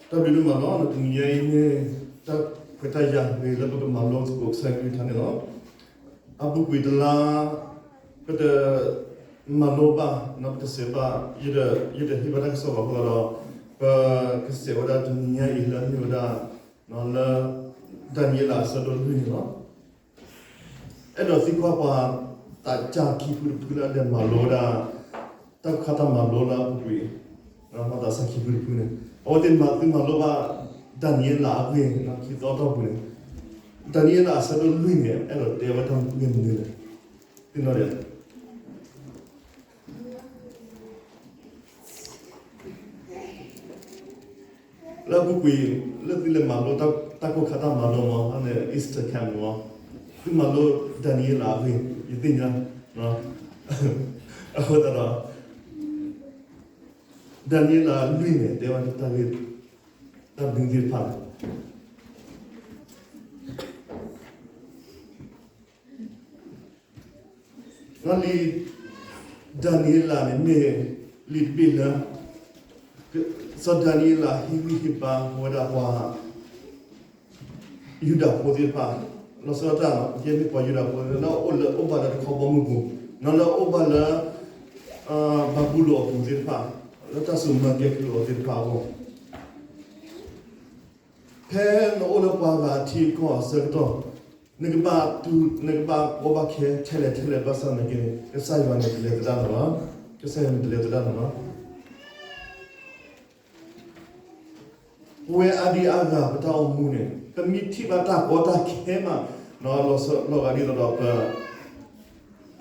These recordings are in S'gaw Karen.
တၢ်ဘျုးဒိၣ်မးလီၤ. တနံၤညါအံၤန့ၣ် တၢ်ခွဲးတၢ်ယာ်ဂ့ၤလၢပကမၤလိသကိးကစၢ်ယွၤကလုၢ်ကထါန့ၣ်လီၤ. အပူၤကွံာ်တလါ ပတမၤလိဘၣ် ပတစဲးဘၣ် ယတဟ့ၣ်ဘၣ်တၢ်ကစီၣ်ဘၣ်အဃိသတးဒီး ပကစဲးဝဲဒၣ်တနံၤညါအံၤလၢမ့ၢ်ဝဲဒၣ် လၢ ဒၤနံးယ့လးအဆၢဒိၣ်လွံၢ်န့ၣ်လီၤ. အဲၣ်ဒိးသံကွၢ်ပှၤသးစၢ်ခံဖုတဖုလၢအလဲၤမၤလိဝဲဒၣ် တၢ်ကခးတၢ်မၤလိလၢအပူၤကွံာ် မၤသးစၢ်ခံဖုတဖုန့ၣ် အဝဲသ့ၣ်မၤသုမၤလိဘၣ် ဒၤနံးယ့လးအဂ့ၢ် ခံသီအတီၢ်ပူၤန့ၣ် ဒၤနံးယ့လးအဆၢဒိၣ်လွံၢ်န့ၣ် အဲၣ်ဒိးတဲဝဲတၢ်ဂ့ၢ်မနုၤလဲၣ်. သ့ၣ်နီၣ်ဒဲး လၢအပူၤကွံာ် လၢသုလဲၤမၤလိ တၢ်ကိၢ်ခါတၢ်မၤလိမ့ၢ် Easter camp န့ၣ်မ့ၢ် သုမၤလိ ဒၤနံးယ့လးအဂ့ၢ် ယသ့ၣ်ညါ အဃိသတးဒီး ဒၤနံးယ့လးလွံၢ်န့ၣ် တဲဝဲတၢ်ဂ့ၢ် တၢ်ဘျုးသ့ၣ်တဖၣ်န့ၣ် လံာ်ဒၤနံးယ့လးန့ၣ်မ့ၢ်လံာ်တဘ့ၣ်လၢ စီၤဒၤနံးယ့လးဟ့ၣ်ဂံၢ်ဟ့ၣ်ဘါဝဲဒၣ်ပှၤ ယူဒၤဖိသ့ၣ်တဖၣ် လီၤဆီဒၣ်တၢ် ယဲမ့ၢ်ပှၤယူဒၤဖိလၢအိၣ်လၢအိၣ်ဘၣ်လၢတခီဘီမုၢ်ပူၤ လၢအိၣ်ဘၣ်လၢ ဘၤဘူလိၣ်အပူၤသ့ၣ်တဖၣ် လၢတၢ်စိာ်မၤကဲကုၢ်အီၤသ့ၣ်တဖၣ်အဂီၢ် ဖဲနအိၣ်လၢပှၤဂၤအထံအကီၢ်အဆၢကတီၢ် နကဘၣ်တူၢ် နကဘၣ်ကီဘၣ်ခဲထဲလဲၣ်ထဲလဲၣ်ဘၣ်ဆၣ်သနာ်က့န့ၣ် ကစၢ်ယွၤန့ၣ်တလဲၤသဒၣ်နၤလီၤ. ကစၢ်ယွၤန့ၣ်တလဲၤသဒၣ်နၤလီၤ. ပဝဲအါဒံအါဂၤပတၢ်အိၣ်မူန့ၣ် ပမ့ၢ်ထံၣ်ဘၣ်တၢ်ကီတၢ်ခဲမး လီၤဂာ်ဒ်သိး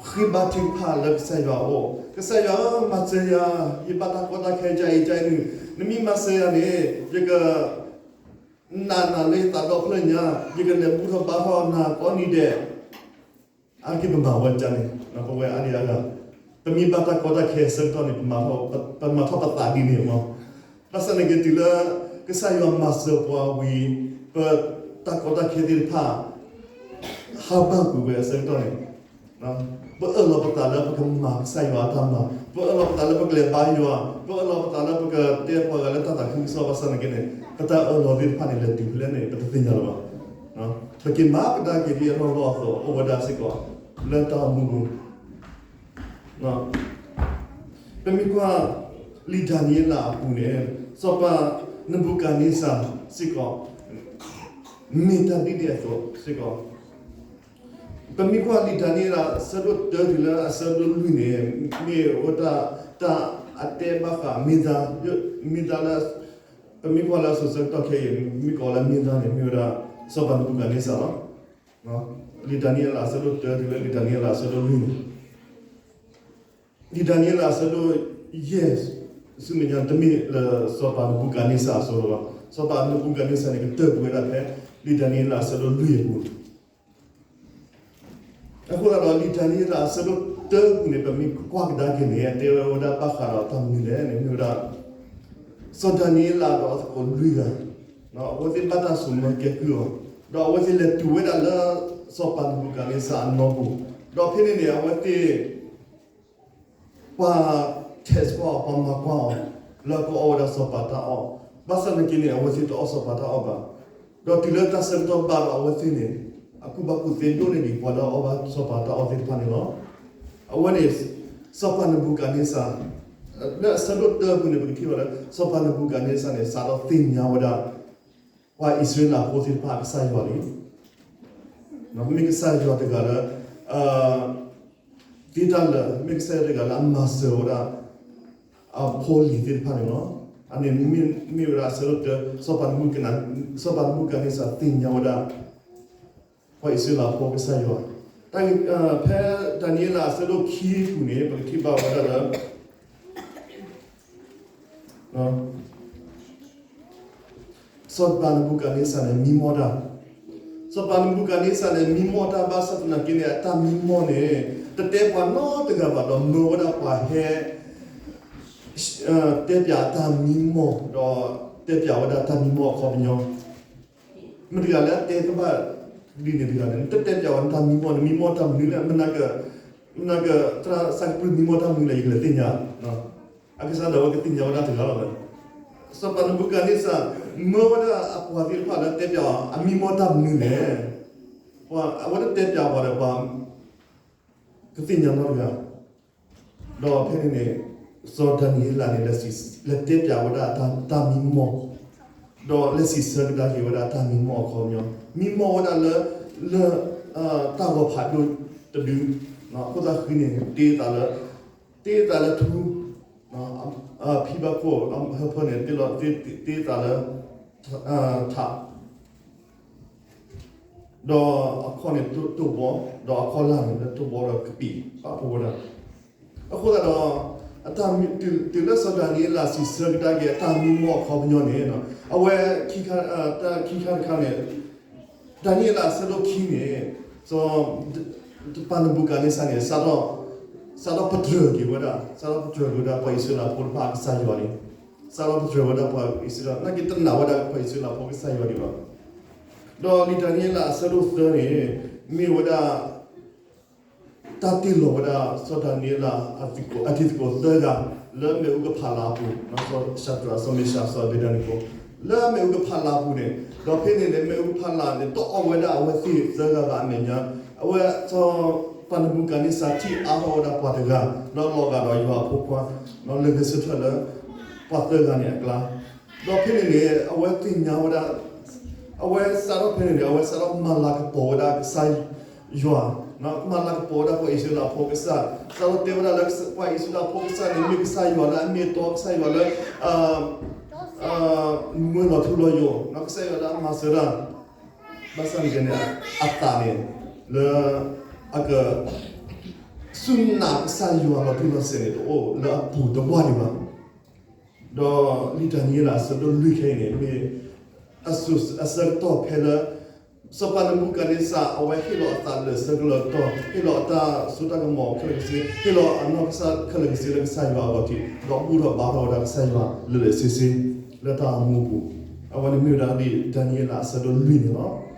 ဒီးပ ဃ့ဘါထုကဖၣ်လၢကစၢ်ယွၤအအိၣ် ကစၢ်ယွၤဧၢ မၤစၢၤယၤ ယဘၣ်တၢ်ကီတၢ်ခဲကအံၤကအံၤန့ၣ် နမ့ၢ်မၤစၢၤယၤန့ၣ် ယက နာ်နၤလၢယသးဒီဖျၢၣ်ညါ ယကလဲၤဘူၣ်ထီၣ်ဘါထီၣ်နၤကိးနံၤဒဲး အါတက့ၢ်ပမၤဝဲဒ်န့ၣ် ပဝဲအါဒံအါဂၤ ပမ့ၢ်ဘၣ်တၢ်ကီတၢ်ခဲအဆၢကတီၢ်န့ၣ် ပမၤထီၣ်ပသးဒ်န့ၣ်မး ဘၣ်ဆၣ်သနာ်က့တုၤလၢ ကစၢ်ယွၤမၤစၢၤပှၤဝံၤ ပတၢ်ကီတၢ်ခဲသ့ၣ်တဖၣ် ဟးဘၣ်ကွံာ်ဝဲအဆၢကတီၢ်န့ၣ် ပအၢၣ်လီၤပသးလၢပကမၤကစၢ်ယွၤအတၢ်မၤ, ပအၢၣ်လီၤပသးလၢပကလဲၤဘါယွၤ, ပအၢၣ်လီၤပသးလၢပကတဲပှၤဂၤလၢတၢ်သးခုကစီၣ်ဘၣ်ဆၣ်သနာ်က့န့ၣ် ပတၢ်အၢၣ်လီၤသ့ၣ်တဖၣ်န့ၣ် လဲၤတုၤဖဲလဲၣ်န့ၣ် ပတသ့ၣ်ညါလၢၤဘၣ်. ပက့ၤမၤကဒါက့ၤဒ်အလီၢ်လီၢ်အသိး အိၣ်ဝဲဒၣ်စ့ၢ်ကီး လၢတၢ်အိၣ်မူပူၤ ပမ့ၢ်ကွၢ် လံာ်ဒၤနံးယ့လးအပူၤန့ၣ် စီၤပၤနဘူၤခၣ်နံစၤစ့ၢ်ကီး မ့ၢ်တၢ်ဒ်န့ၣ်အသိးစ့ၢ်ကီး ပမ့ၢ်ကွၢ်လံာ်ဒၤနံးယ့လးအဆၢဒိၣ်တၢတုၤလၢအဆၢဒိၣ်လွံၢ်န့ၣ် မ့ၢ်ဝဲဒၣ်တၢ်အတဲဘၣ်ဃး မ့ၢ်သါ မ့ၢ်သါလၢ ပမ့ၢ်ကွၢ်လၢအစိၤဆၢကတီၢ်ခဲအံၤ မ့ၢ်ကိးလၢမ့ၢ်သါန့ၣ် မ့ၢ်ဝဲဒၣ် စီၤပၤနဘူၤခၣ်နံစၤလီၤ. လံာ်ဒၤနံးယ့လးအဆၢဒိၣ်တၢတုၤလၢလံာ်ဒၤနံးယ့လးအဆၢဒိၣ်ယဲၢ် လံာ်ဒၤနံးယ့လးအဆၢဒိၣ်ယဲၢ် ဆူမဲာ်ညါ တမ့ၢ်လၢစီၤပၤနဘူၤခၣ်နံစၤအစိၤလၢၤဘၣ်. စီၤပၤနဘူၤခၣ်နံစၤန့ၣ် ကတၢၢ်ကွံာ်ဝဲဒၣ်ဖဲ လံာ်ဒၤနံးယ့လးအဆၢဒိၣ်လွံၢ်အပူၤ အဃိသတးဒီး လံာ်ဒၤနံးယ့လးအဆၢဒိၣ်တၢအပူၤန့ၣ် ပမ့ၢ်ကွၢ်ကဒါက့ၤန့ၣ် အတဲဝဲဒၣ်ဘၣ်ဃးဒီးတၢ်မနုၤလဲၣ်န့ၣ် မ့ၢ်ဝဲဒၣ် စီၤဒၤနံးယ့လးဒီးအသကိးလွံၢ်ဂၤ အဝဲသ့ၣ်ဘၣ်တၢ်စိာ်မၤကဲကုၢ်အီၤ ဒီးအဝဲသ့ၣ်လဲၤတုၤဝဲဒၣ်လၢ စီၤပၤနဘူၤခၣ်နံစၤအနီၢ်ပူၤ ဒီးဖဲန့ၣ်န့ၣ် အဝဲသ့ၣ် ပှၤ test ကွၢ်အီၤ ပှၤမၤကွၢ်အီၤ လၢကအီၣ်ဝဲဒၣ်စီၤပၤတၢ်အီၣ်, ဘၣ်ဆၣ်သနာ်က့န့ၣ် အဝဲသ့ၣ်တအီၣ်စီၤပၤတၢ်အီၣ်ဘၣ်. ဒီးတုၤလၢတၢ်ဆၢကတီၢ်ဘၣ်ဒီးအဝဲသ့ၣ်န့ၣ် အကူၣ်ဘၣ်ကူၣ်သ့ဒိၣ်န့ၢ်ဒံးပှၤလၢအအီၣ်ဘၣ်စီၤပၤတၢ်အီၣ်သ့ၣ်တဖၣ်န့ၣ်လီၤ. အဝဲန့ၣ် စီၤပၤနဘူၤခၣ်နံစၤ လၢအဆၢဒိၣ်တၢအပူၤန့ၣ် ပကထံၣ်ဘၣ်လၢ စီၤပၤနဘူၤခၣ်နံစၤန့ၣ် စးထီၣ်သ့ၣ်ညါဝဲဒၣ် ပှၤအံၣ်စရ့လးဖိသ့ၣ်တဖၣ်အကစၢ်ယွၤန့ၣ် မ့ၢ်ကစၢ်ယွၤတဂၤလၢ သ့တၢ်လၢာ် မ့ၢ်ကစၢ်ယွၤတဂၤလၢအမၤစၢၤဝဲဒၣ် အဖိလံၤသ့ၣ်တဖၣ်န့ၣ်လီၤ. အန့ၣ်မ့ၢ်ဝဲဒၣ်အဆၢဒိၣ်တၢ စီၤပၤနဘူၤခၣ်နံစၤ သ့ၣ်ညါဝဲဒၣ် ပှၤအံၣ်စရ့လးဖိကစၢ်ယွၤ ဖဲဒၤနံးယ့လးအဆၢဒိၣ်ခံအပူၤန့ၣ် ပကထံၣ်ဘၣ်ဝဲဒၣ်လၢ စီၤပၤနဘူၤခၣ်နံစၤန့ၣ် မံမီၢ်တၢ်, စီၤပၤနဘူၤခၣ်နံစၤန့ၣ် မံမီၢ်တၢ်ဘၣ်ဆၣ်သနာ်က့န့ၣ် အတၢ်မံမီၢ်န့ၣ် တတဲပှၤနီတဂၤဘၣ်ဒီး မၢဝဲဒၣ်ပှၤဟဲ တဲပၠးအတၢ်မံမီၢ် ဒီးတဲပၠးဝဲဒၣ်တၢ်မံမီၢ်အခီပညီ မတၤတဂၤလၢအတဲကဘၣ်ဒ်န့ၣ်တဂၤန့ၣ် နတတဲပၠးဝဲနတၢ်မံမီၢ် နမံမီၢ်တၢ်မနုၤလဲၣ် မနၤက မနၤက သရၣ်စးကပြုၢ်မံမီၢ်တၢ်မနုၤလဲၣ် ယကလဲၤသ့ၣ်ညါ အကစၢ်ဒၣ်ဝဲကသ့ၣ်ညါဝဲဒၣ်တဂၤလီၤ. စီၤပၤနဘူၤခၣ်နံစၢ် မၢဝဲဒၣ်အပှၤသ့ၣ်တဖၣ်လၢတဲပၠးအီၤ အမံမီၢ်တၢ်မနုၤလဲၣ်. အဝဲတတဲပၠးပှၤဒီးပှၤ ကသ့ၣ်ညါနီတဂၤ. ဒီးဖဲန့ၣ်န့ၣ် စီၤဒၤနံးယ့လးန့ၣ် လဲၤတဲပၠးဝဲဒၣ်တၢ်မံမီၢ်, ဒီးလဲၤစံးဆၢကဒါက့ၤဝဲဒၣ်တၢ်မံမီၢ်အခီပညီ, မံမီၢ်ဝဲဒၣ်လၢ လၢ တၢ်ဂီၤဖးဒိၣ်တဒု, အဃိသတးဃုန့ၣ် တ့သးလၢ တ့သးလၢထူ, ဖံဘၣ်ခိၣ်အဟၢဖၢန့ၣ် တ့လီၤ တ့သးလၢ ထး ဒီးအခီၣ်န့ၣ်တိၢ်ဘီ, ဒီးအခီၣ်လၢ်န့ၣ်လၢတိၢ်ဘီဒီးကပံာ်ပာ်ဖှိၣ်ဝဲဒၣ်. အဃိသတးဒီး တုၤလၢစီၤဒၤနံးယ့လးစံးဆၢကဒါက့ၤအတၢ်မံမီၢ်အခီပညီန့ၣ်, အဝဲ ခံခါတခါန့ၣ် ဒၤနံးယ့လးအဆၢဒိၣ်ခံန့ၣ် စီၤ ပၤနဘူၤခၣ်နံစၢ်န့ၣ် စးထီၣ်ပတြၢၤက့ၤဝဲဒၣ်, စးထီၣ်ပတြၢၤက့ၤဝဲဒၣ် ပှၤအံၣ်စရ့လးဖိတဖၣ်အကစၢ်ယွၤန့ၣ်, စးထီၣ်ပတြၢၤဝဲဒၣ်ပှၤအံၣ်စရ့လး, နာ်က့တနာ်ဝဲဒၣ်ပှၤအံၣ်စရ့လးဖိကစၢ်ယွၤဒံးဘၣ်. ဒီးလံာ်ဒၤနံးယ့လးအဆၢဒိၣ်သၢန့ၣ် မ့ၢ်ဝဲဒၣ် တၢ်တ့လီၤဝဲဒၣ် စီၤဒၤနံးယ့လး အတံၤသကိးသၢဂၤ လၢမ့ၣ်အူကဖးလၢ်အပူၤ, စီၤၡၤဒြး စီၤမ့ၡး စီၤအဘ့းနကိၤ လၢမ့ၣ်အူကဖးလၢ်အပူၤန့ၣ်, ဒီးဖဲန့ၣ်န့ၣ် မ့ၣ်အူကဖးလၢ်န့ၣ် တအီၣ်ဝဲဒၣ်အဝဲသ့ၣ်သၢဂၤဘၣ်အမဲာ်ညါ, အဝဲစီၤ ပၤနဘူၤခၣ်နံစၢ်ထံၣ်အါထီၣ်ဝဲဒၣ်ပှၤတဂၤ လၢအလီၤဂာ်ဒီးယွၤအဖိခွါ, လၢဂဲၤဆၢထၢၣ်လၢ ပှၤသၢဂၤန့ၣ်အကျါ, ဒီးဖဲန့ၣ်န့ၣ် အဝဲသ့ၣ်ညါဝဲဒၣ် အဝဲစးထီၣ်ဖဲန့ၣ်န့ၣ် အဝဲစးထီၣ်မၤလၤကပီၤဝဲဒၣ်ကစၢ်ယွၤ, မၤလၤကပီၤဝဲဒၣ်ပှၤအံၣ်စရ့လးဖိကစၢ်, စးထီၣ်တဲဝဲဒၣ်လၢပှၤအံၣ်စရ့လးဖိကစၢ်န့ၣ် မ့ၢ်ကစၢ်ယွၤလၢအမ့ၢ်အတီ, ကစၢ်ယွၤလၢ မူဝဲလီၤထူလီၤယိာ်, ကစၢ်ယွၤလၢအမၤစၢၤတၢ်, ဘၣ်ဆၣ်န့ၣ်န့ၣ် အသးန့ၣ် လၢ အက စူၢ်နာ်ကစၢ်ယွၤလီၤတံၢ်လီၤဆဲးန့ၣ် တအိၣ်လၢအပူၤတဝၢ်ဒံးဘၣ်. ဒီးလံာ်ဒၤနံးယ့လးအဆၢဒိၣ်လွံၢ်ခဲအံၤန့ၣ် မ့ၢ် အဆၢကတီၢ်ဖဲလၢ စီၤပၤနဘူၤခၣ်နံစၢ် အဝဲဟ့ၣ်လီၤအသးလၢာ်ဆၢကလၢာ်တီၢ်, ဟ့ၣ်လီၤအတၢ်စိတၢ်ကမီၤခဲလၢာ်ခဲဆ့, ဟ့ၣ်လီၤအနီၢ်ကစၢ်ခဲလၢာ်ခဲဆ့လၢကစၢ်ယွၤအဂီၢ်ထံး, ဒီးဘူၣ်ထီၣ်ဘါထီၣ်ဝဲဒၣ်ကစၢ်ယွၤလၢာ်လၢာ်ဆ့ဆ့ လၢတၢ်အိၣ်မူအပူၤ, အဝဲန့ၣ်မ့ၢ်ဝဲဒၣ်လံာ်ဒၤနံးယ့လးအဆၢဒိၣ်လွံၢ်န့ၣ်လီၤ.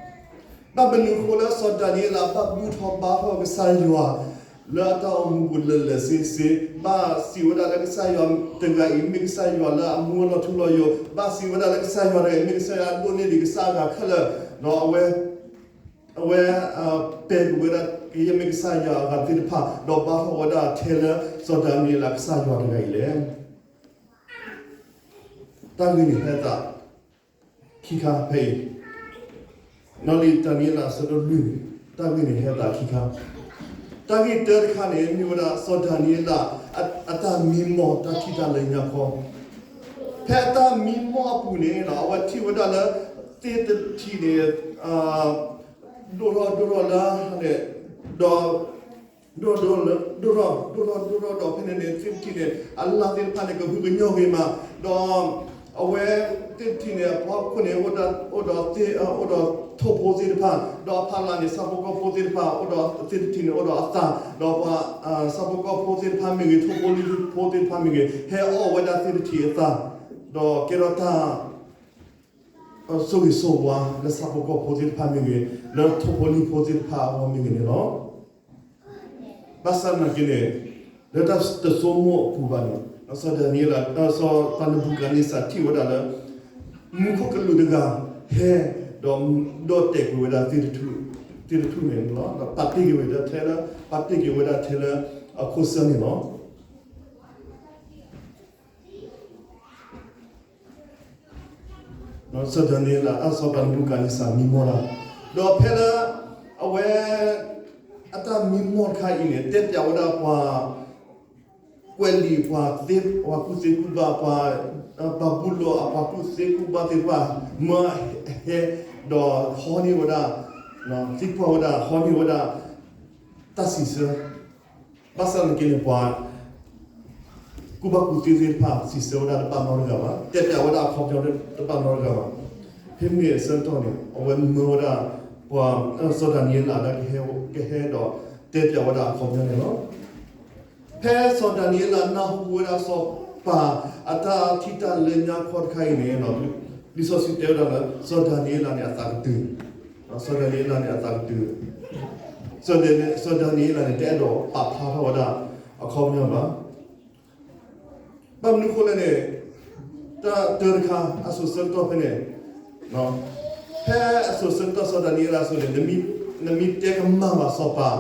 ဘၣ်မနုၤအဃိလၢစီၤဒၤနံးယ့လး ဘၣ်ဘူၣ်ထီၣ်ဘါထီၣ်ကစၢ်ယွၤ လၢအတၢ်အိၣ်မူပူၤလၢာ်လၢာ်ဆ့ဆ့, ဘၣ်စံးဝဲဒၣ်လၢကစၢ်ယွၤတဂၤအံၤ မ့ၢ်ကစၢ်ယွၤလၢအမူဝဲလီၤထူလီၤယိာ်, ဘၣ်စံးဝဲဒၣ်လၢကစၢ်ယွၤတဂၤအံၤ မ့ၢ်ကစၢ်ယွၤအဒိၣ်န့ၢ်ဒံးကစၢ်အဂၤခဲလၢာ်, ဒီးအဝဲ အဝဲ ပဲာ်က့ၤဝဲဒၣ် ကယဲၢ်မ့ၢ်ကစၢ်ယွၤအဂၤသ့ၣ်တဖၣ်, ဒီးဘါထီၣ်ဝဲဒၣ်ထဲလၢစီၤဒၤနံးယ့လး ကစၢ်ယွၤတဂၤအံၤလဲၣ်. တၢ်ဂ့ၢ်န့ၣ်ဟဲသး ခံခါဖဲအံၤ, နီၢ်လံာ်ဒၤနံးယ့လးအဆၢဒိၣ်လွံၢ်န့ၣ် တၢ်ဂ့ၢ်န့ၣ်ဟဲသးခံခါ. တၢ်ဂ့ၢ်တၢတခါန့ၣ် မ့ၢ်ဝဲဒၣ်စီၤဒၤနံးယ့လး အတၢ်မံမီၢ်တၢ်ထံၣ်တၢ်လၢညါခီ, ဖဲအတၢ်မံမီၢ်အပူၤန့ၣ် အဝဲထံၣ်ဝဲဒၣ်လၢ သ့ၣ်တထံၣ်န့ၣ် ဒိၣ်ထီၣ်ဒိၣ်ထီၣ်လၢန့ၣ် ဒီး ဒိၣ်ထီၣ်ဒိၣ်ထီၣ်ဒိၣ်ထီၣ်ဒိၣ်ထီၣ်ဒီးဖဲန့ၣ်န့ၣ် သ့ၣ်တထံၣ်န့ၣ် အလၢ်သ့ၣ်တဖၣ်န့ၣ် ကဟုကညီၢ်ဂ့ၤမး, ဒီး အဝဲသ့ၣ်တထံၣ်န့ၣ် အဖီခိၣ်န့ၣ် အိၣ်ဒီး အိၣ်ဒီးထိၣ်ဖိသ့ၣ်တဖၣ်, ဒီးအဖီလာ်န့ၣ် ဆၣ်ဖိကီၢ်ဖိသ့ၣ်တဖၣ် အိၣ်ဒီးသ့ၣ်တထံၣ်န့ၣ် အိၣ်ဒီးအသၣ်, ဒီးပှၤ ဆၣ်ဖိကီၢ်ဖိသ့ၣ်တဖၣ်မ့ၢ်ဂ့ၤ ထိၣ်ဖိလံၣ်ဖိသ့ၣ်တဖၣ်မ့ၢ်ဂ့ၤ ဟဲအီၣ်ဝဲဒၣ်သ့ၣ်တထံၣ်အသၣ်, ဒီးကဲထီၣ်တၢ် ဆိၣ်ဂ့ၤဆိၣ်ဝါလၢဆၣ်ဖိကီၢ်ဖိသ့ၣ်တဖၣ်မ့ၢ်ဂ့ၤ, လၢထိၣ်ဖိလံၣ်ဖိသ့ၣ်တဖၣ်အဂီၢ်မ့ၢ်ဂ့ၤန့ၣ်လီၤ. ဘၣ်ဆၣ်သနာ်က့န့ၣ် လၢတၢ်တဆိကမိၣ်အပူၤဘၣ်န့ၣ် စီၤဒၤနံးယ့လး စီၤပၤနဘူၤခၣ်နံစၢ်ထံၣ်ဝဲဒၣ်လၢ မူခိၣ်ကလူးတဂၤဟဲ ဒီးဒီၣ်တဲာ်ကွံာ်ဝဲဒၣ်သ့ၣ်တထူၣ်န့ၣ်လီၤ. ဒီးပာ်တ့ၢ်က့ၤဝဲဒၣ်ထဲလၢ ပာ်တ့ၢ်က့ၤဝဲဒၣ်ထဲလၢအခိၣ်ဆၢန့ၣ်လီၤ. စီၤဒၤနံးယ့လး အစီၤပၤနဘူၤခၣ်နံစၢ်မံမီၢ်တၢ်, ဒီးဖဲလၢ အဝဲ အတၢ်မံမီၢ်တခါအံၤန့ၣ် တဲပျးဝဲဒၣ်ပှၤ ကွဲးလံာ်ပှၤသ့ ပှၤကူၣ်သ့ကူၣ်ဘၣ် ပှၤ ဘၤဘူလိၣ်အပှၤကူၣ်သ့ကူၣ်ဘၣ်သ့ၣ်တဖၣ် မၢအဟဲ ဒီးဟီန့ၢ်ဝဲဒၣ် သံကွၢ်ဝဲဒၣ် ဟီန့ၢ်ဝဲဒၣ် တၢ်စံးဆၢ ဘၣ်ဆၣ်သနာ်က့န့ၣ် ပှၤ ကူၣ်ဘၣ်ကူၣ်သ့သ့ၣ်တဖၣ် စံးဆၢဝဲဒၣ်တဘၣ်နီတဂၤဘၣ်, တဲပျးဝဲဒၣ်အခီပညီတဘၣ်နီတဂၤဘၣ်. ဖဲမ့ၢ်အဆၢကတီၢ်န့ၣ် အဝဲမၢဝဲဒၣ် ပှၤ စီၤဒၤနံးယ့လးဒၣ် ကဟဲဒီးတဲပျးဝဲဒၣ်အခီပညီန့ၣ်လီၤ. ဖဲစီၤဒၤနံးယ့လးနၢ်ဟူဝဲဒၣ်စီၤပၤအတၢ်ထံၣ်တၢ်လၢညါခီတခါအံၤန့ၣ် လံာ်စီဆှံတဲဝဲဒၣ်လၢ စီၤဒၤနံးယ့လးန့ၣ်အသးကတုၤ, စီၤဒၤနံးယ့လးန့ၣ်အသးကတုၤ, စီၤဒၤနံးယ့လးန့ၣ် တအဲၣ်ဒိးပာ်ဖျါထီၣ်ဝဲဒၣ်အခီပညီဘၣ်. ဘၣ်မနုၤအဃိလဲၣ်န့ၣ်, တၢ်တၢတခါ အစိၤဆၢကတီၢ်ဖဲန့ၣ်, ဖဲအစိၤဆၢကတီၢ်စီၤဒၤနံးယ့လးအစိၤန့ၣ်, နမ့ၢ်တဲကမၣ်ဘၣ်စီၤပၤ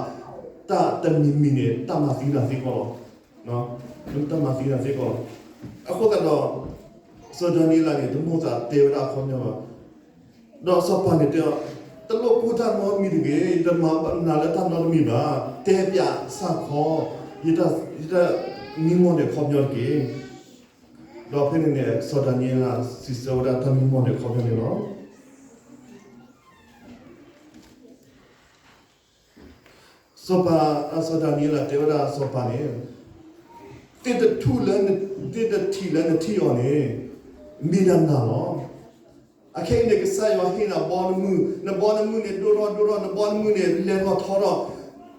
တၢ်တမံၤမံၤန့ၣ် တၢ်မၤသံနၤသ့ကီးလီၤ. တၢ်မၤသံနၤသ့ကီးလီၤ. အဃိသတးဒီး စီၤဒၤနံးယ့လးန့ၣ် တမိၣ်သးတဲဝဲဒၣ်အခီပညီဘၣ်. ဒီးစီၤပၤန့ၣ်တဲအီၤ, တလိၣ်ကိၢ်တၢ်နီတမံၤတဂ့ၤ, ယတမၤနၤလၢတၢ်နီတမံၤဘၣ်, တဲပၠးစ့ၢ်ကီး ယတၢ်, ယတၢ်မံမီၢ်န့ၣ်အခီပညီတက့ၢ်. ဒီးဖဲန့ၣ်န့ၣ် စီၤဒၤနံးယ့လးစံးဆၢဝဲဒၣ်တၢ်မံမီၢ်န့ၣ်အခီပညီန့ၣ်လီၤ. စီၤပၤ, စီၤဒၤနံးယ့လးတဲဝဲဒၣ်စီၤပၤန့ၣ်, သ့ၣ်တထူၣ်လၢ, သ့ၣ်တထံးလၢနထံၣ်အီၤန့ၣ် မ့ၢ်ဒၣ်နၤလီၤ. အခဲအံၤန့ၣ် ကစၢ်ယွၤဟ့ၣ်နၤဘီနမုၢ်, နဘီနမုၢ်န့ၣ် ဒိၣ်ထီၣ်ဒိၣ်ထီၣ်, နဘီနမုၢ်န့ၣ် လဲၤထီၣ်ထီထီၣ်.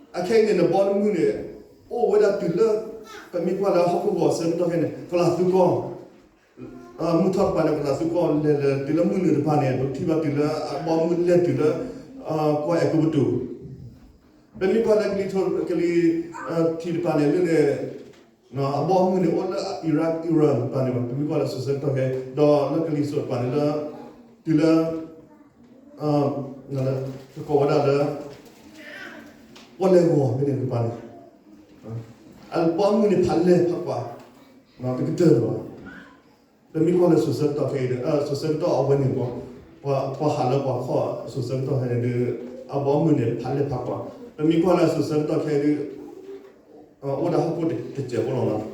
အခဲအံၤန့ၣ် နဘီနမုၢ်န့ၣ် အိၣ်ဝဲဒၣ်တုၤလၢ ပမ့ၢ်ကွၢ်လၢဟီၣ်ခိၣ်ဂီၤအဆၢကတီၢ်ခဲအံၤန့ၣ် ကလၤသူကီၢ်, မုၢ်ထီၣ်တပၤန့ၣ် ကလၤသူကီၢ် လဲၤလဲၤတုၤလၢမုၢ်နုာ်တဖၣ်န့ၣ် ပကထံၣ်ဘၣ်တုၤလၢအဘီမုၢ်လဲၤတုၤလၢ ကီၢ်အဲၤကူပတူး. ပမ့ၢ်ကွၢ်လၢကလံၤ, ကလံၤထံးတပၤန့ၣ် လၢန့ၣ် အဘီအမုၢ်န့ၣ် အိၣ်လၢ Iraq, Iran တပၤန့ၣ် ပမ့ၢ်ကွၢ်လၢစိၤဆၢကတီၢ်ခဲအံၤ, ဒီးလၢကလံၤစိးတပၤန့ၣ်လၢ တုၤလၢ ကကိးဝဲဒၣ်လၢ ပီၣ်လဲၣ်ဂီၤဖဲန့ၣ်တပၤန့ၣ် အဘီအမုၢ်န့ၣ်ဖးလဲၢ်ဖးကွၢ်, တကတၢၢ်လၢၤဘၣ်. ပမ့ၢ်ကွၢ်လၢစိၤဆၢကတီၢ်ခဲအံၤဒီး စိၤဆၢကတီၢ်အဝဲန့ၣ် ပှၤဟးလၢပှၤခီၣ်စိၤဆၢကတီၢ်ခဲအံၤဒီး အဘီအမုၢ်န့ၣ်ဖးလဲၢ်ဖးကွၢ်. ပမ့ၢ်ကွၢ်လၢစိၤဆၢကတီၢ်ခဲအံၤဒီး အိၣ်ဒၣ်ဟီၣ်ခိၣ်တစဲးဖိလီၤလီၤ.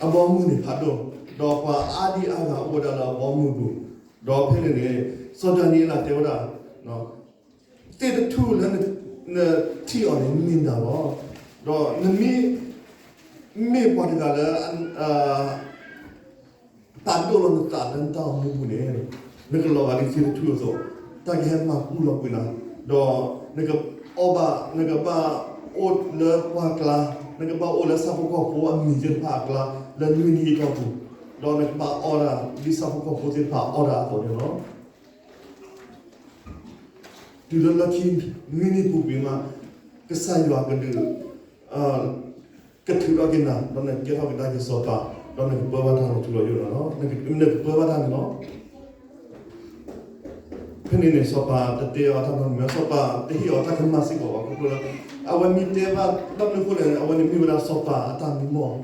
အဘီအမုၢ်န့ၣ်ဖးဒိၣ်, ဒီးပှၤအါဒံအါဂၤအိၣ်ဝဲဒၣ်လၢအဘီအမုၢ်ပူၤ, ဒီးဖဲန့ၣ်န့ၣ် စီၤဒၤနံးယ့လးတဲဝဲဒၣ်, သ့ၣ်တထူၣ်လၢနထံၣ်အီၤန့ၣ်မ့ၢ်နၤလီၤ. ဒီးနမ့ၢ် မ့ၢ်ပှၤတဂၤလၢ ပာ်ဒိၣ်လီၤနသးလၢနတၢ်အိၣ်မူပူၤန့ၣ် နကလီၤဂာ်ဒ်သ့ၣ်တထူၣ်အသိး, တၢ်ကဟဲမၤကူၣ်လီၤကွံာ်နၤ, ဒီးနကအီၣ်ဘၣ်, နကဘၣ်အိၣ်လၢပှၢ်ကျါ, နကဘၣ်အိၣ်လၢဆၣ်ဖိကီၢ်ဖိအမံၤသ့ၣ်တဖၣ်အကျါ လၢနွံနံၤအတီၢ်ပူၤ, ဒီးနကဘၣ်အီၣ်ဒၣ်ဒ်ဆၣ်ဖိကီၢ်ဖိသ့ၣ်တဖၣ်အီၣ်ဒၣ်အသိးန့ၣ်လီၤ. တုၤလၢလီၢ်ခံနွံနံၤပူၤကွံာ်မး, ကစၢ်ယွၤကဒုး ကထုးထီၣ်က့ၤနၤ, ဒီးနကကဲထီၣ်ကဒါက့ၤစီၤပၤ, ဒီးနကပၢဘၣ်တၢ်လီၤထူလီၤယိာ်လီၤ. နကပၢဘၣ်တၢ်န့ၣ်လီၤ. ဖဲန့ၣ်န့ၣ် စီၤပၤတတဲအီၤတၢ်နီတမံၤ, စီၤပၤတဟ့ၣ်အီၤတၢ်ကမၣ်စ့ၢ်ကီးဘၣ်. ခီဖျိလၢ အဝဲမ့ၢ်တဲဘၣ်တၢ်မနုၤအဃိလဲၣ်န့ၣ် အဝဲန့ၣ်မ့ၢ်ဝဲဒၣ်စီၤပၤအတၢ်မံမီၢ်,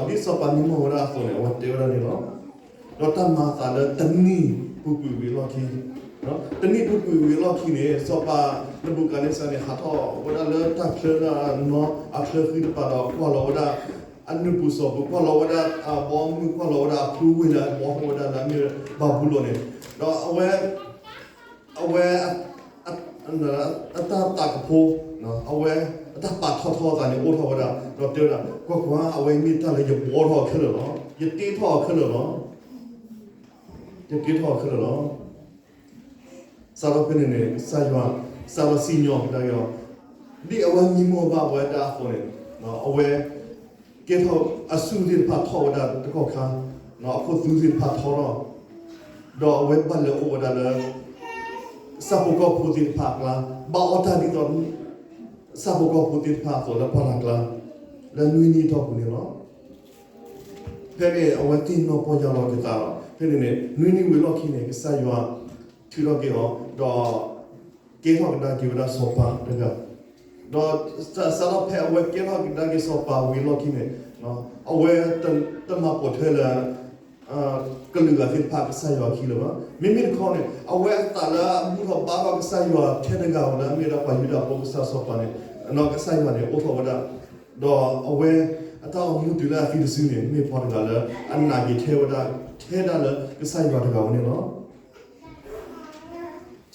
ဒီးဒ်စီၤပၤမံမီၢ်ဝဲဒၣ်အသိးန့ၣ် အဝဲတဲဝဲဒၣ်န့ၣ်လီၤ. ဒီးတၢ်မၤအသးလၢတနံၣ်ပူၤကွံာ်ဝံၤအလီၢ်ခံ, တနံၣ်ပူၤကွံာ်ဝံၤအလီၢ်ခံန့ၣ် စီၤပၤနဘူၤခၣ်နံစၤန့ၣ် ဟးထီၣ်ဝဲဒၣ်လၢတၢ်ချၢနီၤ အချၢဃံတပၤဒီး ကွၢ်လီၤဝဲဒၣ် အနုာ်ပူၤစီၤပူၤ ကွၢ်လီၤဝဲဒၣ်အဘီအမုၢ် ကွၢ်လီၤဝဲဒၣ်အဖုဝ့ၢ်လၢအဘီထီၣ်ဝဲဒၣ်လၢအမ့ၢ်ဘၤဘူလိၣ်န့ၣ်, ဒီးအဝဲ အဝဲ အတၢ်သးကဖိ, အဝဲအတၢ်ပာ်ထီၣ်ထီအသးန့ၣ် အိၣ်ထီၣ်ဝဲဒၣ် ဒီးတဲဝဲဒၣ် ကွၢ်ကွၢ် အဝဲမ့ၢ်တၢ်လၢယဘှီထီၣ်အီၤခဲလၢာ်လီၤ. ယတ့ထီၣ်အီၤခဲလၢာ်လီၤ. ယတ့ထီၣ်အီၤခဲလၢာ်လီၤ. စးထီၣ်ဖဲန့ၣ်န့ၣ် ကစၢ်ယွၤ စးထီၣ်စံၣ်ညီၣ်ကဒါက့ၤအီၤ, ဒ်အဝဲမံမီၢ်ဘၣ်ဝဲဒၣ်အသိးန့ၣ်, အဝဲ ကဲထီၣ်အစုသ့ၣ်တဖၣ်ထီၣ်ဝဲဒၣ်တကီၢ်ခါ, အခိၣ်သူသ့ၣ်တဖၣ်ထီထီၣ်, ဒီးအဝဲဘၣ်လဲၤအိၣ်ဝဲဒၣ်လၢ ဆၣ်ဖိကီၢ်ဖိသ့ၣ်တဖၣ်အကျါ, ဘၣ်အီၣ်တၢ်ဒ်သိး ဆၣ်ဖိကီၢ်ဖိသ့ၣ်တဖၣ်အသိးလၢပှၢ်လၢ်ကျါ, လၢနွံနံၤအတီၢ်ပူၤန့ၣ်လီၤ. ဖဲန့ၣ် အဝဲသ့ၣ်နီၢ်ပီၢ်ယၢ်လီၤက့ၤသးလီၤ. ဖဲန့ၣ်န့ၣ် နွံနံၤဝံၤအလီၢ်ခံန့ၣ် ကစၢ်ယွၤထုးထီၣ်က့ၤအီၤ, ဒီးကဲထီၣ်ကဒါက့ၤဝဲဒၣ်စီၤပၤတဂၤ, ဒီးစးထီၣ်ဖဲအဝဲကဲထီၣ်ကဒါက့ၤစီၤပၤဝံၤအလီၢ်ခံန့ၣ်, အဝဲတမၤပိာ်ထွဲလၢ ကလုာ်ဂၤသ့ၣ်တဖၣ်ကစၢ်ယွၤအခံလၢၤဘၣ်. မ့မ့ၢ်တခီန့ၣ် အဝဲအသးလၢအဘူၣ်ထီၣ်ဘါထီၣ်ကစၢ်ယွၤထဲတဂၤဧိၤလၢအမ့ၢ်ဝဲဒၣ်ပှၤယူဒၤဖိကစၢ်စီၤပၤန့ၣ်, ကစၢ်ယွၤန့ၣ် အိးထီၣ်ဝဲဒၣ်, ဒီးအဝဲအတၢ်အိၣ်မူတုၤလၢအသံတစုန့ၣ် မ့ၢ်ပှၤတဂၤလၢ အနာ်က့ၤထဲဝဲဒၣ် ထဲဒၣ်လၢကစၢ်ယွၤတဂၤဧိၤန့ၣ်လီၤ.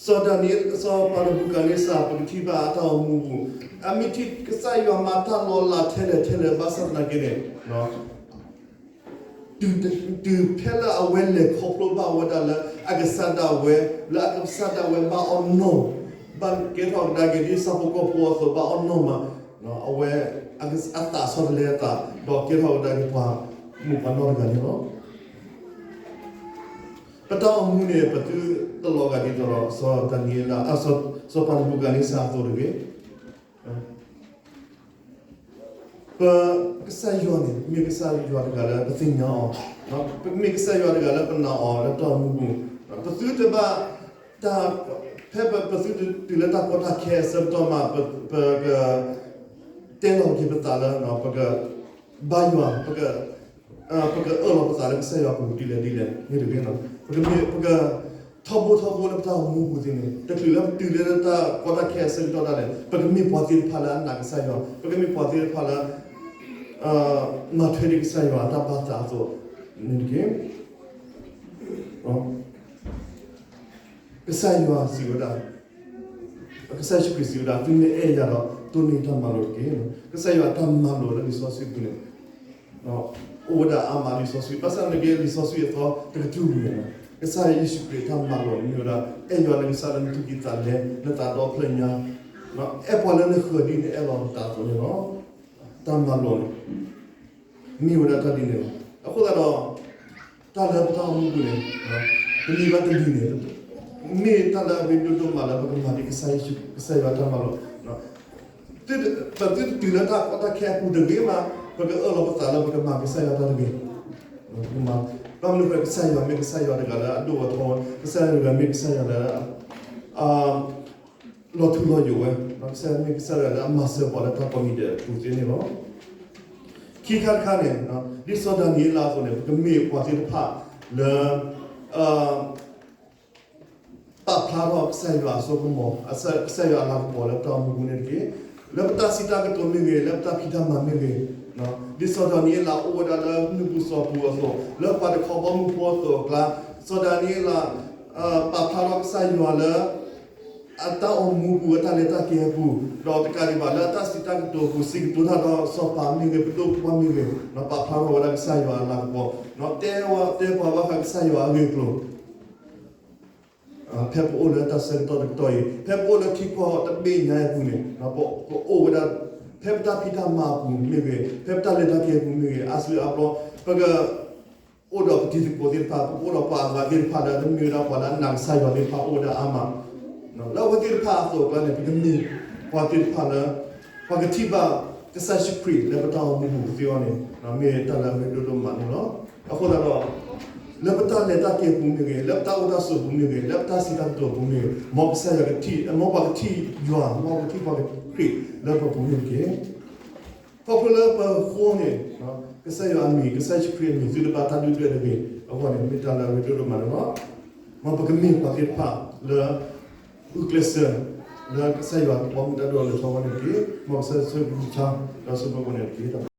စီၤဒၤနံးယ့လး စီၤပၤနဘူၤခၣ်နံစၤ ပကထံၣ်ဘၣ်အတၢ်အိၣ်မူပူၤ, အမ့ၢ်ထံၣ်ကစၢ်ယွၤမၤတၢ်လီၤလးထဲလဲၣ်ထဲလဲၣ်ဘၣ်ဆၣ်သနာ်က့န့ၣ်, တုၤဖဲလၢအဝဲလဲၤခီဖျိဘၣ်ဝဲဒၣ်လၢအကစၢ်ဒၣ်ဝဲ, လၢအကစၢ်ဒၣ်ဝဲဘၣ်အီၣ်နီၢ်, ဘၣ်ကဲထီၣ်ကဒါက့ၤဒ်ဆၣ်ဖိကီၢ်ဖိအသိးဘၣ်အီၣ်နီၢ်မး, အဝဲအသးဆီတလဲအသး, ဒီးကဲထီၣ်ကဒါက့ၤပှၤမုၣ်ပှၤနီၢ်တဂၤန့ၣ်လီၤ. ပတၢ်အိၣ်မူန့ၣ် ပသုတလီၤဂာ်ဒ်သိးဒီး စီၤဒၤနံးယ့လး, စီၤပၤနဘူၤခၣ်နံစၤအသိးတဂ့ၤ. ပ ပကစၢ်ယွၤန့ၣ် မ့ၢ်ကစၢ်ယွၤတဂၤလၢပသ့ၣ်ညါအီၤ, မ့ၢ်ကစၢ်ယွၤတဂၤလၢပနာ်အီၤလၢတၢ်အိၣ်မူပူၤ, ပသုတဘၣ်တၢ်, ဖဲပသုတုၤလၢတၢ်ကီတၢ်ခဲအဆၢကတီၢ်မး ပက တဲလီၤက့ၤပသးလၢ ပကဘါယွၤ, ပကအၢၣ်လီၤပသးလၢကစၢ်ယွၤအပူၤ ဒ်လဲၣ်ဒ်လဲၣ်န့ၣ်တဂ့ၤ, ပကမ့ၢ်ပက ထီဘိထီဘိလၢပတၢ်အိၣ်မူပူၤသ့ၣ်န့ၣ် တချုးလၢပတုၤလၢတၢ်ကီတၢ်ခဲအဆၢကတီၢ်ဒၣ်လဲာ် ပကမ့ၢ်ပှၤသ့ၣ်တဖၣ်လၢအနာ်ကစၢ်ယွၤ, ပကမ့ၢ်ပှၤသ့ၣ်တဖၣ်လၢ မၤထွဲဒံးကစၢ်ယွၤအတၢ်ဘၣ်သးအသိးန့ၣ်တက့ၢ်. ကစၢ်ယွၤစံးဝဲဒၣ်, ကစၢ်ယ့ၣ်ၡူးခရံာ်စံးဝဲဒၣ် သုမ့ၢ်အဲၣ်ယၤဒီး တိၢ်န့ၢ်တၢ်မၤလိာ်တက့ၢ်. ကစၢ်ယွၤအတၢ်မၤလိာ်လၢလံာ်စီဆှံပူၤန့ၣ် အိၣ်ဝဲဒၣ်အါမးလံာ်စီဆှံ, ဘၣ်ဆၣ်န့ၣ်က့ လံာ်စီဆှံအသီတကတြူၢ်န့ၣ် ကစၢ်ယ့ၣ်ၡူးခရံာ်အတၢ်မၤလိာ်န့ၣ်မ့ၢ်ဝဲဒၣ် အဲၣ်ယွၤနကစၢ်လၢနသူၣ်ကံၢ်သးလဲ နသးဒီဖျၢၣ်ညါ, အဲၣ်ပှၤလၢနဃၢၤဒ်နအဲၣ်လီၤနသးအသိးန့ၣ်လီၤ. တၢ်မၤလိာ်န့ၣ် မ့ၢ်ဝဲဒၣ်တၢ်ဒ်န့ၣ်လီၤ. အဃိသတးဒီး တၢ်လၢပတၢ်အိၣ်မူပူၤန့ၣ် တနံၤဘၣ်တနံၤန့ၣ် မ့ၢ်တၢ်လၢအရ့ဒိၣ်ဒိၣ်မးလၢပကမၤဒံးကစၢ်ယ့ၣ်ၡူး ကစၢ်ယွၤတၢ်မၤလိာ်, ပသုတတုၤလၢတၢ်ကီတၢ်ခဲအပူၤတဂ့ၤမး ပကအၢၣ်လီၤပသးလၢပကမၤကစၢ်ယွၤတၢ်တဂ့ၤ. ဘၣ်မနုၤဃိ ကစၢ်ယွၤမ့ၢ်ကစၢ်ယွၤတဂၤလၢအဒိၣ်အထီဝဲ, ကစၢ်ယွၤတဂၤမ့ၢ်ကစၢ်ယွၤလၢ လီၤထူလီၤယိာ်ဝဲ, ကစၢ်ယွၤမ့ၢ်ကစၢ်ယွၤလၢအမၤစၢၤပှၤလၢတၢ်ကိးမံၤဒဲးအပူၤသ့န့ၣ်လီၤ. ခံခါတခါန့ၣ် ဒ်စီၤဒၤနံးယ့လးအသိးန့ၣ် ပကမ့ၢ်ပှၤသ့ၣ်တဖၣ်လၢ ပာ်ဖျါထီၣ်ကစၢ်ယွၤအစိကမီၤ, ကစၢ်ယွၤအလၤကပီၤလၢပတၢ်အိၣ်မူပူၤန့ၣ်တက့ၢ်. လၢပတၢ်စံးတၢ်ကတိၤမ့ၢ်ဂ့ၤ, လၢပတၢ်ဖံးတၢ်မၤမ့ၢ်ဂ့ၤ, ဒ်စီၤဒၤနံးယ့လးအိၣ်ဝဲဒၣ်လၢမုၢ်ပူၤစီၤပူၤအသိး, လၢပှၤတခီဘီမုၢ်ဖိအသိးအကျါ, စီၤဒၤနံးယ့လး ပာ်ဖျါထီၣ်ကစၢ်ယွၤလၢ အတၢ်အိၣ်မူပူၤ အတၢ်လဲၤတၢ်က့ၤအပူၤ, ဒီးတကးဒံးဘၣ်လၢအတၢ်စံးတၢ်ကတိၤအပူၤ စံးကတိၤတၢ်ဒီးစီၤပၤမ့ၢ်ဂ့ၤ, ပဒိၣ်ပှၢ်မ့ၢ်ဂ့ၤ, ပာ်ဖျါထီၣ်ဝဲဒၣ်ကစၢ်ယွၤအလၤကပီၤ, တဲဝဲတဲပှၤဘၣ်ဃးကစၢ်ယွၤအဂ့ၢ်အကျိၤ ဖဲပအိၣ်လၢတၢ်ဆၢကတီၢ်တကတီၢ်အံၤ, ဖဲပအိၣ်လၢထံကီၢ်တဘ့ၣ်ညါအံၤအပူၤန့ၣ်, ပအိၣ်ဝဲဒၣ် ဖဲပတၢ်ဖံးတၢ်မၤအပူၤမ့ၢ်ဂ့ၤ, ဖဲပတၢ်လဲၤတၢ်က့ၤအပူၤမ့ၢ်ဂ့ၤ, အါစုအါဘျီ ပက အိၣ်ဒီးပတံၤသကိးသ့ၣ်တဖၣ်, ပကအိၣ်ဒီးပှၤအဂၤသ့ၣ်တဖၣ်လၢ တမ့ၢ်ဝဲဒၣ်ပှၤလၢအနာ်ကစၢ်ယွၤသ့ၣ်တဖၣ်အိၣ်ဝဲဒၣ်အါမး, လၢအဝဲသ့ၣ်တဖၣ်အသိးအကျါန့ၣ် ပကမ့ၢ်ပှၤသ့ၣ်တဖၣ်လၢ ပှၤကထံၣ်ဘၣ်ကစၢ်ယ့ၣ်ၡူးခရံာ်လၢပတၢ်အိၣ်မူပူၤကသ့အီၤန့ၣ် မ့ၢ်တၢ်လၢအရ့ဒိၣ်ဒိၣ်မးန့ၣ်လီၤ. အဃိသတးဒီး လၢပတၢ်လဲၤတၢ်က့ၤအပူၤမ့ၢ်ဂ့ၤ, လၢပတၢ်အိၣ်တၢ်ဆိးအပူၤမ့ၢ်ဂ့ၤ, လၢပတၢ်စံးတၢ်ကတိၤအပူၤမ့ၢ်ဂ့ၤ, မ်ကစၢ်ယွၤကထံၣ်, မ်ပှၤကထံၣ်ယွၤ, မ်ပှၤကထံၣ်ပှၤခရံာ်လၢပပူၤန့ၣ်တက့ၢ်. ခီဖျိလၢပဃိန့ၣ် ကစၢ်ယွၤအမံၤ, ကစၢ်ယ့ၣ်ၡူးခရံာ်အမံၤ သုတဘၣ်တၢ်ဒုၣ်ဒွဲၣ်တဂ့ၤအဂီၢ်န့ၣ် မ့ၢ်တၢ်လၢအရ့ဒိၣ်ဒိၣ်မးန့ၣ်လီၤ. မ်ပကမ့ၢ်ပှၤသ့ၣ်တဖၣ်လၢ ဂုာ်ကျဲးစၢး လၢကစၢ်ယွၤဘီမုၢ်တၢ်ဒိၣ်ထီၣ်လဲၤထီၣ်အဂီၢ်န့ၣ်တက့ၢ်. မ်ကစၢ်ယွၤဆိၣ်ဂ့ၤဆိၣ်ဆါ ဒီးဆိၣ်ဂ့ၤပှၤန့ၣ်တက့ၢ်.